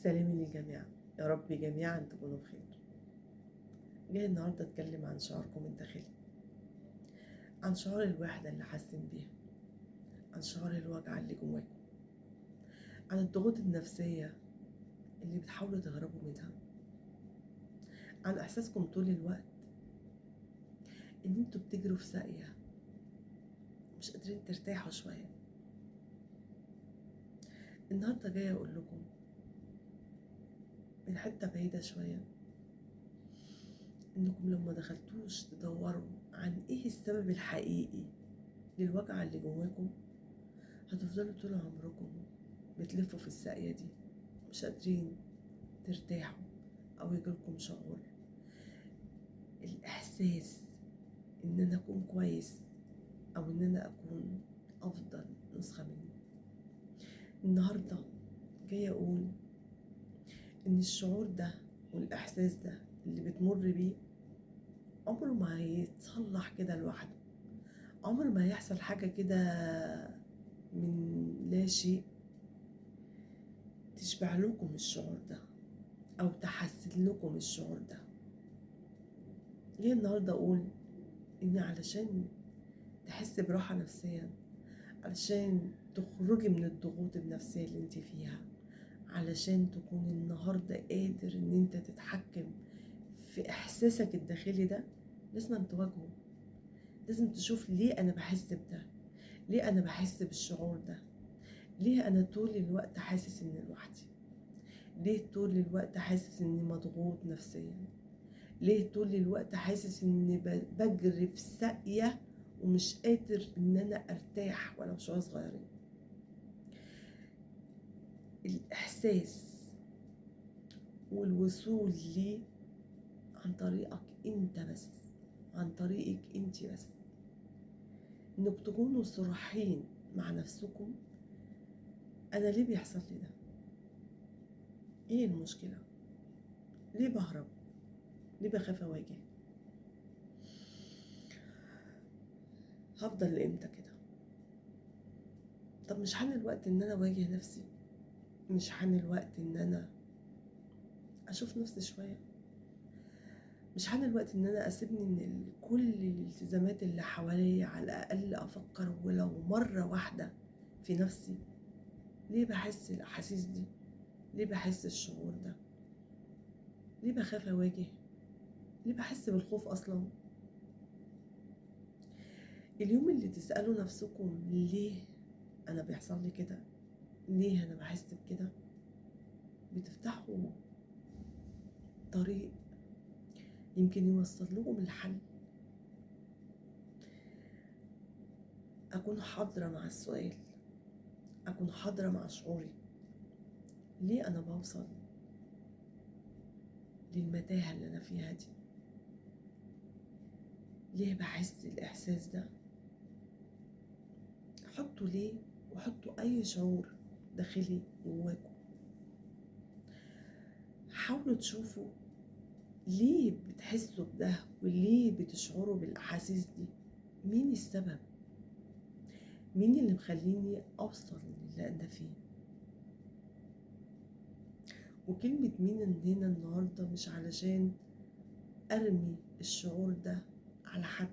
سلامي للجميع، يا رب جميعا تكونوا بخير. جاي النهارده اتكلم عن شعوركم الداخلي، عن شعور الوحدة اللي حاسين بيها، عن شعور الوجع اللي جواكم، عن الضغوط النفسية اللي بتحاولوا تهربوا منها، عن احساسكم طول الوقت ان انتوا بتجروا في ساقيه مش قادرين ترتاحوا شوية. النهارده جاية اقول لكم من حتة بعيدة شوية انكم لو ما دخلتوش تدوروا عن ايه السبب الحقيقي للوجع اللي جواكم هتفضلوا طول عمركم بتلفوا في الساقيه دي، مش قادرين ترتاحوا او يجيلكم شعور الاحساس ان انا اكون كويس او ان انا اكون افضل نسخه مني. النهارده جاية اقول ان الشعور ده والاحساس ده اللي بتمر بيه عمره ما هيتصلح كده لوحده، عمر ما هيحصل حاجة كده من لا شيء تشبع لكم الشعور ده او تحسن لكم الشعور ده. جاي النهارده اقول ان علشان تحس براحة نفسيا، علشان تخرجي من الضغوط النفسية اللي انت فيها، علشان تكون النهاردة قادر ان انت تتحكم في احساسك الداخلي ده، لازم تواجهه، لازم تشوف ليه انا بحس بده، ليه انا بحس بالشعور ده، ليه انا طول الوقت حاسس اني لوحدي، ليه طول الوقت حاسس اني مضغوط نفسيا، ليه طول الوقت حاسس اني بجري في ساقية ومش قادر ان انا ارتاح ولو شوية صغيرين. الاحساس والوصول ليه عن طريقك انت بس، عن طريقك انت بس، انك تكونوا صريحين مع نفسكم. انا ليه بيحصل لي ده؟ ايه المشكلة؟ ليه بهرب؟ ليه بخاف اواجه؟ هفضل لامتى كده؟ طب مش حان الوقت ان انا اواجه نفسي؟ مش حان الوقت ان انا اشوف نفسي شوية؟ مش حان الوقت ان انا اسيبني من كل الالتزامات اللي حواليا، على الاقل افكر ولو مرة واحدة في نفسي؟ ليه بحس الاحاسيس دي؟ ليه بحس الشعور ده؟ ليه بخاف اواجه؟ ليه بحس بالخوف اصلا؟ اليوم اللي تسألوا نفسكم ليه انا بيحصل لي كده، ليه انا بحس بكده، بتفتحوا طريق يمكن يوصل لكم الحل. اكون حاضرة مع السؤال، اكون حاضرة مع شعوري، ليه انا بوصل للمتاهة اللي انا فيها دي؟ ليه بحس الاحساس ده؟ حطوا ليه وحطوا اي شعور داخلي جواكم، حاولوا تشوفوا ليه بتحسوا بده وليه بتشعروا بالاحاسيس دي، مين السبب، مين اللي مخليني اوصل للي انا فيه. وكلمة مين هنا النهاردة مش علشان ارمي الشعور ده على حد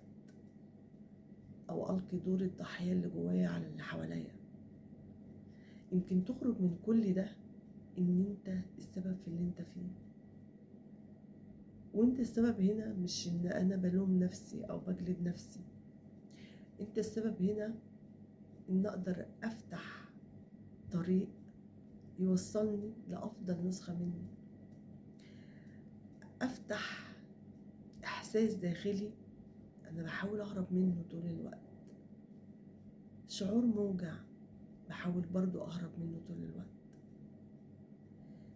او القي دور الضحية اللي جوايا على اللي حواليا. يمكن تخرج من كل ده ان انت السبب في اللي انت فيه، وانت السبب هنا مش ان انا بلوم نفسي او بجلد نفسي، انت السبب هنا ان اقدر افتح طريق يوصلني لافضل نسخة مني، افتح احساس داخلي انا بحاول اهرب منه طول الوقت، شعور موجع بحاول برضو اهرب منه طول الوقت.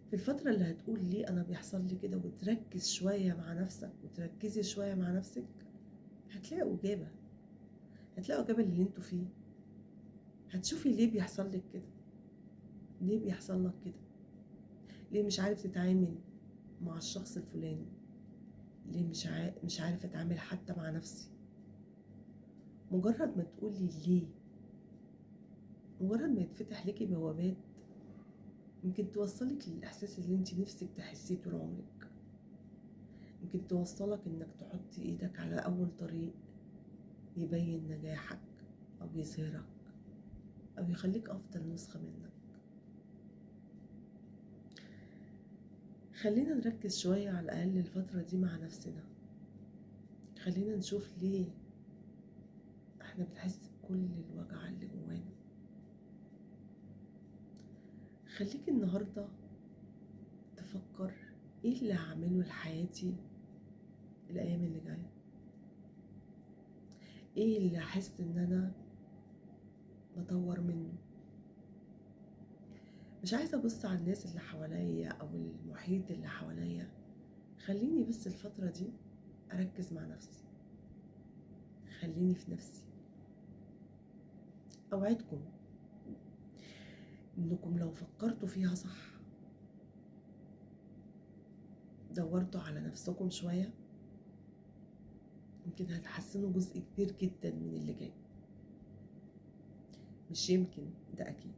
في الفترة اللي هتقول ليه انا بيحصل لي كده وتركز شوية مع نفسك وتركزي شوية مع نفسك، هتلاقوا اجابة، هتلاقوا اجابة اللي انتوا فيه. هتشوفي ليه بيحصل لك كده، ليه بيحصل لك كده، ليه مش عارف تتعامل مع الشخص الفلاني، ليه مش عارف اتعامل حتى مع نفسي. مجرد ما تقولي ليه، مجرد ما يتفتح لكي بوابات يمكن توصلك للإحساس اللي انت نفسك تحسيه طول عمرك. يمكن توصلك انك تحط ايدك على اول طريق يبين نجاحك او يظهرك او يخليك افضل نسخة منك. خلينا نركز شوية على الأقل الفترة دي مع نفسنا. خلينا نشوف ليه احنا بنحس بكل الوجع اللي جوانا. خليك النهاردة تفكر ايه اللي هعمله لحياتي الأيام اللي جاية، ايه اللي هحس ان انا بطور منه. مش عايزة ابص على الناس اللي حواليا او المحيط اللي حواليا، خليني بس الفترة دي اركز مع نفسي، خليني في نفسي. اوعدكم انكم لو فكرتوا فيها صح، دورتوا على نفسكم شوية، يمكن هتحسنوا جزء كبير جدا من اللي جاي. مش يمكن، ده أكيد.